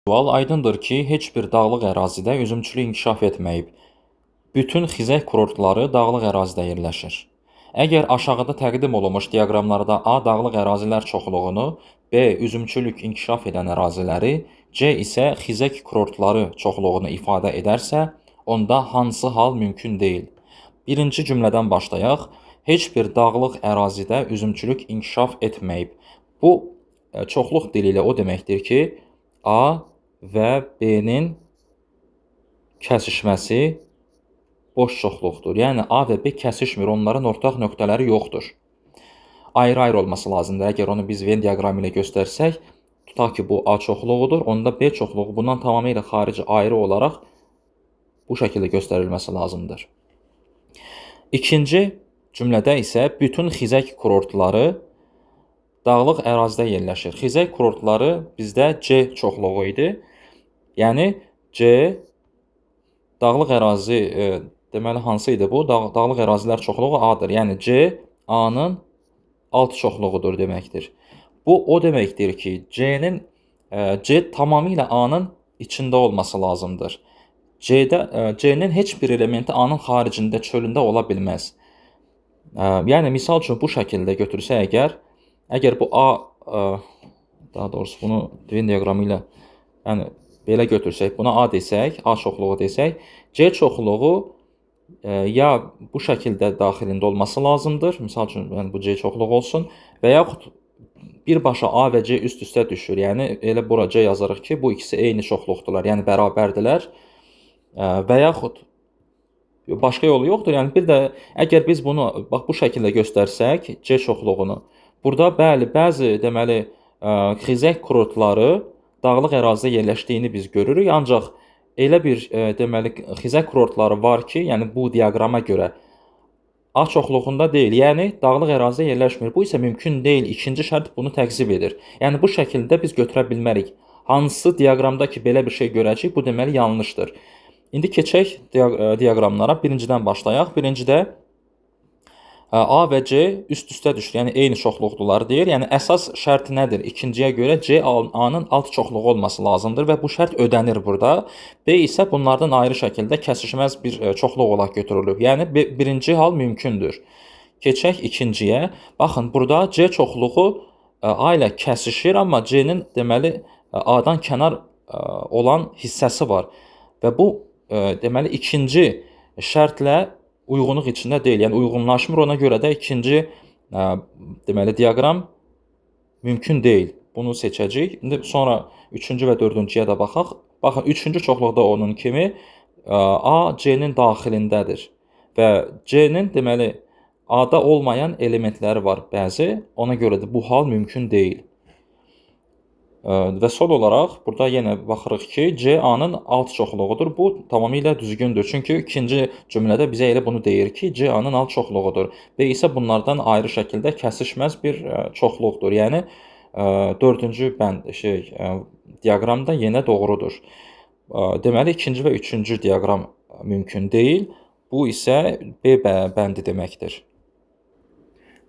Sual aydındır ki, heç bir dağlıq ərazidə üzümçülük inkişaf etməyib. Bütün xizək kurortları dağlıq ərazidə yerləşir. Əgər aşağıda təqdim olunmuş diaqramlarda A dağlıq ərazilər çoxluğunu, B üzümçülük inkişaf edən əraziləri, C isə xizək kurortları çoxluğunu ifadə edərsə, onda hansı hal mümkün deyil? Birinci cümlədən başlayaq. Heç bir dağlıq ərazidə üzümçülük inkişaf etməyib. Bu çoxluq dili ilə o deməkdir ki, A və B-nin kəsişməsi boş çoxluqdur. Yəni A və B kəsişmir, onların ortaq nöqtələri yoxdur. Ayrı-ayrı olması lazımdır. Əgər onu biz Venn diaqramı ilə göstərsək, tutaq ki, bu A çoxluğudur, onda B çoxluğu bundan tamamilə xarici ayrı olaraq bu şəkildə göstərilməsi lazımdır. İkinci cümlədə isə bütün xizək kurortları dağlıq ərazidə yerləşir. Xizək kurortları bizdə C çoxluğu idi. Yəni C dağlıq ərazi, deməli hansı idi bu? Dağlıq ərazilər çoxluğu A-dır. Yəni C A-nın alt çoxluğudur deməkdir. Bu o deməkdir ki, C-nin C tamamilə A-nın içində olması lazımdır. C-nin heç bir elementi A-nın xaricində, çölündə ola bilməz. Yəni misal üçün bu şəkildə götürsək əgər bu A, daha doğrusu bunu Venn diaqramı ilə, yəni belə götürsək, buna A desək, A çoxluğu desək, C çoxluğu ya bu şəkildə daxilində olması lazımdır. Misal üçün, yəni bu C çoxluğu olsun və yaxud birbaşa A və C üst-üstə düşür. Yəni elə bura C yazarıq ki, bu ikisi eyni çoxluqdurlar, yəni bərabərdirlər. Və yaxud başqa yolu yoxdur. Yəni bir də əgər biz bunu bax bu şəkildə göstərsək C çoxluğunu, burada bəli, bəzi deməli xizək kurortları dağlıq ərazidə yerləşdiyini biz görürük. Ancaq elə bir deməli xizək kurortları var ki, yəni bu diaqrama görə A çoxluğunda deyil, yəni dağlıq ərazidə yerləşmir. Bu isə mümkün deyil. İkinci şərt bunu təqzib edir. Yəni bu şəkildə biz götürə bilmərik. Hansı diaqramda ki belə bir şey görəcəyik, bu deməli yanlışdır. İndi keçək diaqramlara. Birincidən başlayaq. Birincidə A və C üst-üstə düşür. Yəni eyni çoxluqdular deyir. Yəni əsas şərt nədir? İkinciyə görə C A-nın alt çoxluğu olması lazımdır və bu şərt ödənir burada. B isə bunlardan ayrı şəkildə kəsişməz bir çoxluq olaraq götürülüb. Yəni birinci hal mümkündür. Keçək ikinciyə. Baxın, burada C çoxluğu A ilə kəsişir, amma C-nin deməli A-dan kənar olan hissəsi var. Və bu deməli ikinci şərtlə uyğunluq içində deyil, yəni uyğunlaşmır. Ona görə də ikinci deməli diaqram mümkün deyil. Bunu seçəcəyik. İndi sonra üçüncü və dördüncüyə də baxaq. Baxın, üçüncü çoxluqda onun kimi A C-nin daxilindədir və C-nin deməli A-da olmayan elementləri var bəzi. Ona görə də bu hal mümkün deyil. Və son olaraq burada yenə baxırıq ki, C A-nın alt çoxluğudur. Bu tamamilə düzgündür. Çünki ikinci cümlədə bizə elə bunu deyir ki, C A-nın alt çoxluğudur. B isə bunlardan ayrı şəkildə kəsişməz bir çoxluqdur. Yəni dördüncü bənd diaqram da yenə doğrudur. Deməli ikinci və üçüncü diaqram mümkün deyil. Bu isə B bəndi deməkdir.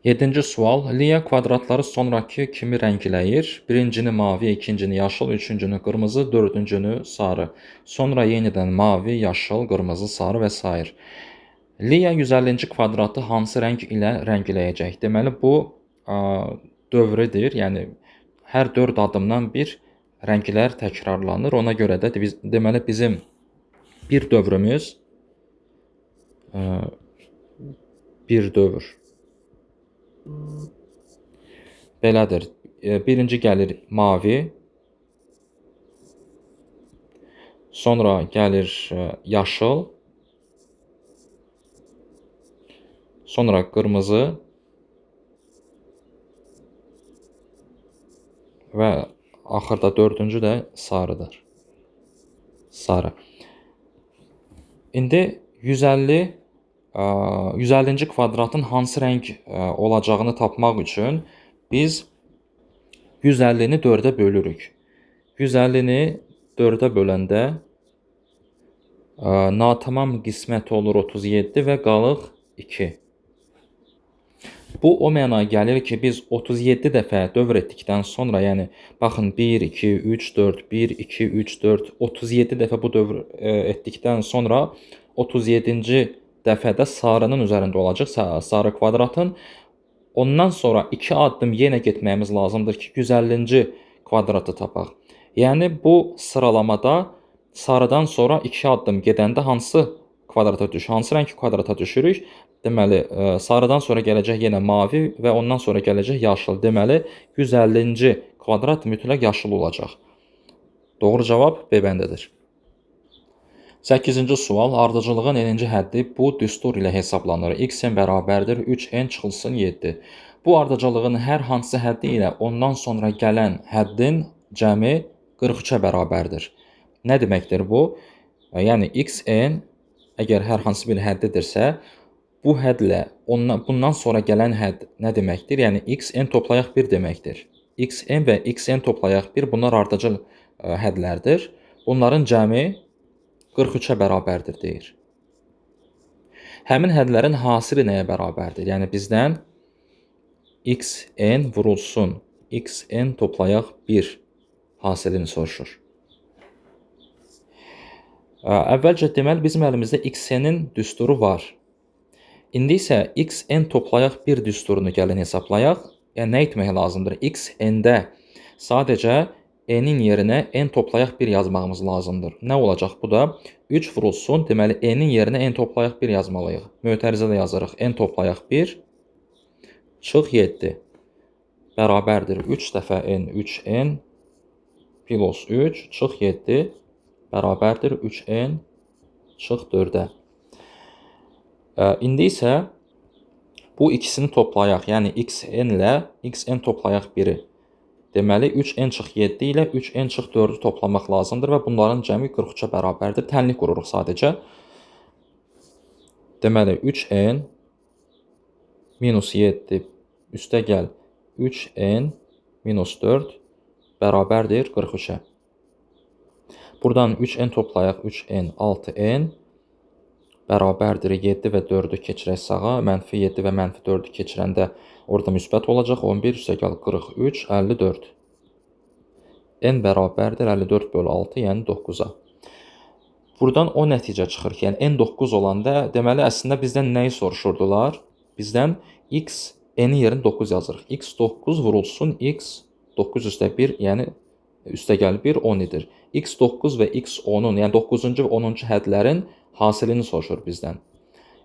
Yedinci sual. Liya kvadratları sonrakı kimi rəngləyir. Birincini mavi, ikincini yaşıl, üçüncünü qırmızı, dördüncünü sarı. Sonra yenidən mavi, yaşıl, qırmızı, sarı və s. Liya 150-ci kvadratı hansı rəng ilə rəngləyəcək? Deməli, bu dövrüdür. Yəni, hər 4 addımdan bir rənglər təkrarlanır. Ona görə də deməli, bizim bir dövrümüz bir dövr belədir. Birinci gəlir mavi, sonra gəlir yaşıl, sonra qırmızı və axırda dördüncü də sarıdır. Sarı. İndi 150-ci kvadratın hansı rəng olacağını tapmaq üçün biz 150-ni 4-ə bölürük. 150-ni 4-ə böləndə natamam qismət olur 37 və qalıq 2. Bu o mənaya gəlir ki, biz 37 dəfə dövr etdikdən sonra, yəni baxın 1, 2, 3, 4, 1, 2, 3, 4, 37 dəfə bu dövr etdikdən sonra 37-ci dəfədə sarının üzərində olacaq, sarı kvadratın. Ondan sonra 2 addım yenə getməyimiz lazımdır ki, 150-ci kvadratı tapaq. Yəni bu sıralamada sarıdan sonra 2 addım gedəndə hansı kvadrata düşür? Hansı rəng kvadrata düşürük? Deməli, sarıdan sonra gələcək yenə mavi və ondan sonra gələcək yaşıl. Deməli, 150-ci kvadrat mütləq yaşıl olacaq. Doğru cavab B bəndidir. 8-ci sual. Ardıcıllığın n-ci həddi bu düstur ilə hesablanır. Xn bərabərdir 3n çıxılsın 7. Bu ardıcıllığın hər hansı həddi ilə ondan sonra gələn həddin cəmi 43-ə bərabərdir. Nə deməkdir bu? Yəni, xn əgər hər hansı bir həddidirsə, bu hədlə bundan sonra gələn hədd nə deməkdir? Yəni, xn toplayaq 1 deməkdir. Xn və xn toplayaq 1 bunlar ardıcıl hədlərdir. Bunların cəmi 43-ə bərabərdir deyir. Həmin hədlərin hasili nəyə bərabərdir? Yəni, bizdən xn vurulsun, xn toplayaq 1 hasilini soruşur. Əvvəlcə deməli, bizim əlimizdə xn-in düsturu var. İndi isə xn toplayaq 1 düsturunu gəlin hesablayaq. Yəni, nə etmək lazımdır? Xn-də sadəcə n-in yerinə n toplayaq 1 yazmağımız lazımdır. Nə olacaq bu da? 3 vurulsun, deməli, n-in yerinə n toplayaq 1 yazmalıyıq. Mötərizə də yazırıq. N toplayaq 1 çıx 7 bərabərdir 3 dəfə n, 3n plus 3 çıx 7 bərabərdir 3n çıx 4-ə. İndi isə bu ikisini toplayaq, yəni xn ilə xn toplayaq 1-i. Deməli, 3n çıx 7 ilə 3n çıx 4-ü toplamaq lazımdır və bunların cəmi 43-ə bərabərdir. Tənlik qururuq sadəcə. Deməli, 3n minus 7 üstə gəl 3n minus 4 bərabərdir 43-ə. Buradan 3n toplayaq 3n, 6n bərabərdir 7 və 4-ü keçirək sağa. Mənfi 7 və mənfi 4-ü keçirəndə orada müsbət olacaq. 11 üstə gəl 43, 54. N bərabərdir 54 bölü 6, yəni 9-a. Buradan o nəticə çıxır ki, yəni N 9 olanda, deməli, əslində bizdən nəyi soruşurdular? Bizdən x, n-in yerinə 9 yazırıq. X 9 vurulsun, x 9 üstə 1, yəni üstə gəl 1, 10 edir. X 9 və x 10-un, yəni 9-cu və 10-cu hədlərin hasilini soruşur bizdən.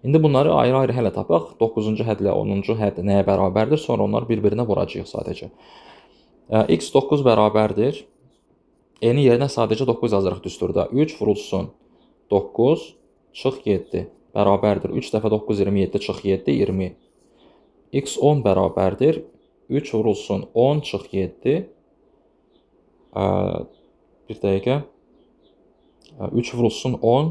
İndi bunları ayrı-ayrı hələ tapaq. 9-cu hədlə 10-cu hədd nəyə bərabərdir? Sonra onları bir-birinə vuracağıq sadəcə. X 9 bərabərdir. N-in yerinə sadəcə 9 yazırıq düsturda. 3 vurulsun 9 çıx 7 bərabərdir. 3 dəfə 9, 27 çıx 7, 20. X 10 bərabərdir. 3 vurulsun 10 çıx 7. Bir dəqiqə. 3 vurulsun 10.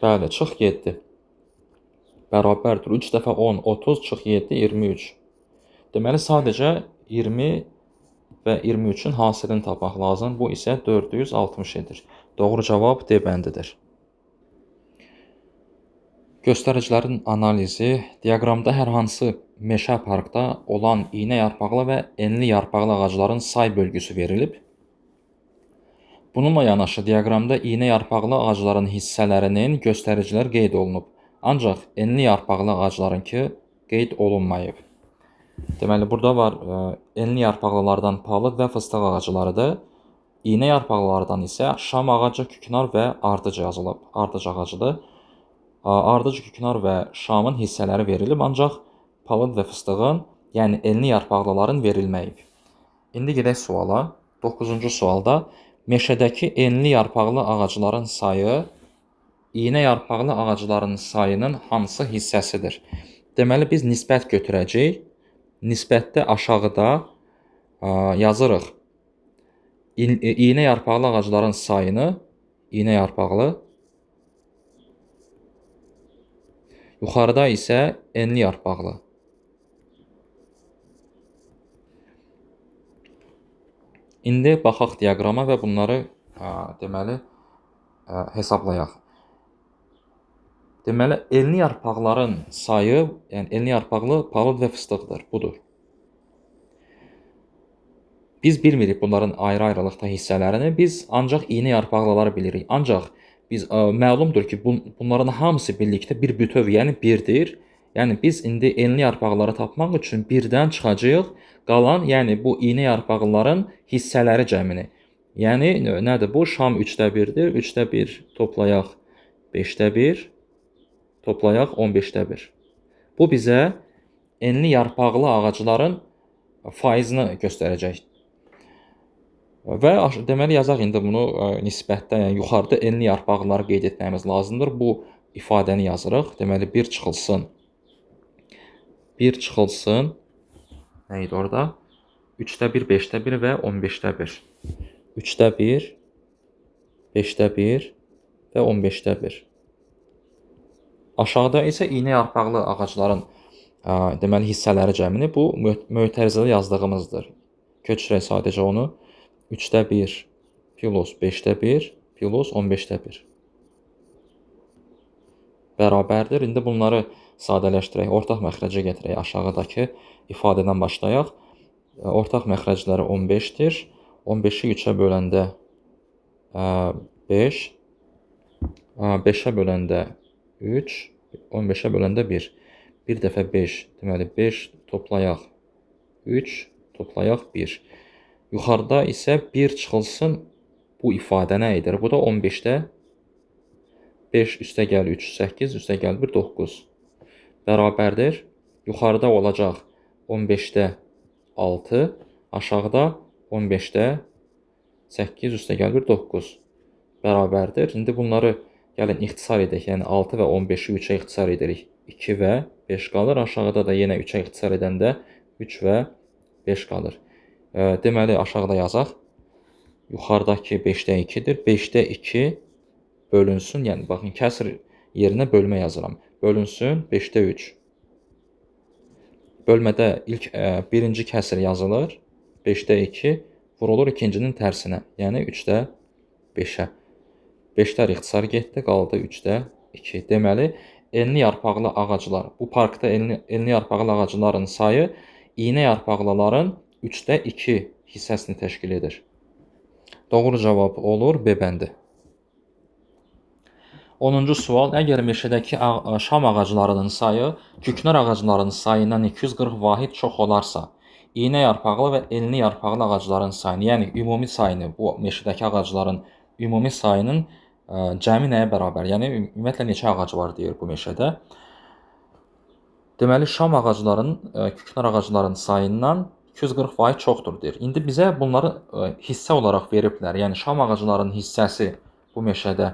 Bəli, çıx 7. Bərabərdir. 3 dəfə 10, 30, çıx 7, 23. Deməli, sadəcə 20 və 23-ün hasilini tapmaq lazım. Bu isə 460 edir. Doğru cavab D bəndidir. Göstəricilərin analizi. Diaqramda hər hansı meşə parkda olan iynə yarpaqlı və enli yarpaqlı ağacların say bölgüsü verilib. Bununla yanaşı diaqramda iynə yarpaqlı ağacların hissələrinin göstəricilər qeyd olunub. Ancaq enli yarpaqlı ağaclarınkı qeyd olunmayıb. Deməli, burada var enli yarpaqlılardan palıd və fıstıq ağaclarıdır. İynə yarpaqlılardan isə şam ağacı, küknar və ardıc yazılıb. Ardıc ağacıdır. Ardıc, küknar və şamın hissələri verilib, ancaq palıd və fıstığın, yəni enli yarpaqlıların verilməyib. İndi gedək suala. 9-cu sualda meşədəki enli yarpaqlı ağacların sayı iynə yarpaqlı ağacların sayının hansı hissəsidir? Deməli, biz nisbət götürəcəyik. Nisbətdə aşağıda yazırıq iynə yarpaqlı ağacların sayını, iynə yarpaqlı, yuxarıda isə enli yarpaqlı. İndi baxaq diaqrama və bunları deməli hesablayaq. Deməli, enli yarpaqların sayı, yəni enli yarpaqlı palıd və fıstıqdır. Budur. Biz bilmirik bunların ayrı-ayrılıqda hissələrini. Biz ancaq iynə yarpaqlıları bilirik. Ancaq biz məlumdur ki, bunların hamısı birlikdə bir bütöv, yəni 1-dir. Yəni biz indi enli yarpaqları tapmaq üçün 1-dən çıxacağıq qalan, yəni bu iynə yarpaqlıların hissələri cəmini. Yəni nədir bu? Şam 3-də 1-dir. 3-də 1 toplayaq 5-də 1 toplayaq 15-də 1. Bu bizə enli yarpaqlı ağacların faizini göstərəcək. Və deməli yazaq indi bunu nisbətdə, yəni yuxarıda enli yarpaqları qeyd etməyimiz lazımdır. Bu ifadəni yazırıq. Deməli 1 çıxılsın. 1 çıxılsın. Nə idi orada? 3-də 1, 5-də 1 və 15-də 1. 3-də 1, 5-də 1 və 15-də 1. Aşağıda isə iynə yarpaqlı ağacların deməli hissələri cəmini bu mötərizədə yazdığımızdır. Köçürək sadəcə onu. 3-də 1 plus 5-də 1 plus 15-də 1 bərabərdir. İndi bunları sadələşdirək, ortaq məxrəcə gətirək. Aşağıdakı ifadədən başlayaq. Ortaq məxrəcləri 15-dir. 15-i 3-ə böləndə 5, 5-ə böləndə 3, 15-ə böləndə 1. Bir dəfə 5, deməli 5 toplayaq 3, toplayaq 1. Yuxarıda isə 1 çıxılsın bu ifadə nə edir? Bu da 15-də 5 üstə gəl 3, 8 üstə gəl 1, 9 bərabərdir. Yuxarıda olacaq 15-də 6, aşağıda 15-də 8 üstə gəl 1, 9 bərabərdir. İndi bunları gəlin ixtisar edək. Yəni 6 və 15-i 3-ə ixtisar edirik. 2 və 5 qalır. Aşağıda da yenə 3-ə ixtisar edəndə 3 və 5 qalır. Deməli, aşağıda yazaq. Yuxarıdakı 5-də 2-dir. 5-də 2 bölünsün. Yəni, baxın, kəsr yerinə bölmə yazıram. Bölünsün 5-də 3. Bölmədə ilk birinci kəsr yazılır. 5-də 2 vurulur ikincinin tərsinə. Yəni, 3-də 5-ə. 5-lər ixtisar getdi, qaldı 3-də 2. Deməli, enli yarpaqlı ağaclar, bu parkda enli yarpaqlı ağacların sayı iynə yarpaqlıların 3-də 2 hissəsini təşkil edir. Doğru cavab olur B bəndi. 10-cu sual. Əgər meşədəki şam ağaclarının sayı küknar ağaclarının sayından 240 vahid çox olarsa, iynə yarpaqlı və enli yarpaqlı ağacların sayını, yəni ümumi sayını, bu meşədəki ağacların ümumi sayının cəmi nəyə bərabər? Yəni ümumiyyətlə neçə ağac var deyir bu meşədə. Deməli, şam ağaclarının, küknar ağaclarının sayından 240 vahid çoxdur deyir. İndi bizə bunları hissə olaraq veriblər. Yəni şam ağaclarının hissəsi bu meşədə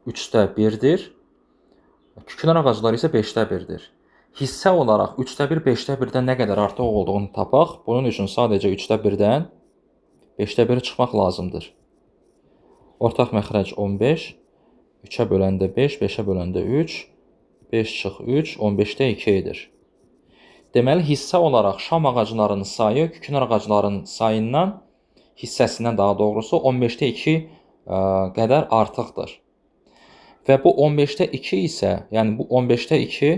3-də 1-dir. Küknar ağacları isə 5-də 1-dir. Hissə olaraq 3-də 1, 5-də 1-dən nə qədər artıq olduğunu tapaq. Bunun üçün sadəcə 3-də 1-dən 5-də 1 çıxmaq lazımdır. Ortaq məxrəc 15, 3-ə böləndə 5, 5-ə böləndə 3, 5 çıx 3, 15-də 2 edir. Deməli, hissə olaraq şam ağaclarının sayı küknar ağaclarının sayından, hissəsindən daha doğrusu 15-də 2 qədər artıqdır. Və bu 15-də 2 isə, yəni bu 15-də 2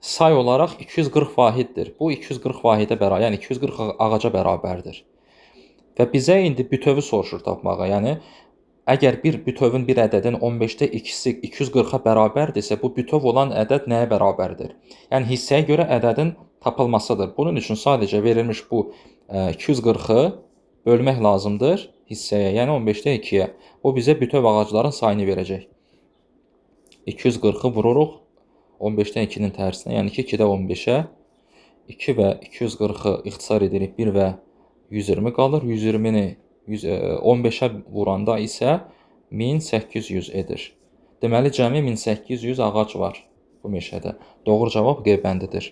say olaraq 240 vahiddir. Bu 240 vahidə bərabər, yəni 240 ağaca bərabərdir. Və bizə indi bütövü soruşur tapmağa. Yəni, əgər bir bütövün bir ədədin 15-də 2-si 240-a bərabərdirsə, bu bütöv olan ədəd nəyə bərabərdir? Yəni, hissəyə görə ədədin tapılmasıdır. Bunun üçün sadəcə verilmiş bu 240-ı bölmək lazımdır hissəyə, yəni 15-də 2-yə. Bu bizə bütöv ağacların sayını verəcək. 240-ı vururuq 15-dən 2-nin tərsinə, yəni ki, 2-də 15-ə. 2 və 240-ı ixtisar edirik, 1 və 120 qalır. 120-ni 15-ə vuranda isə 1800 edir. Deməli, cəmi 1800 ağac var bu meşədə. Doğru cavab Q bəndidir.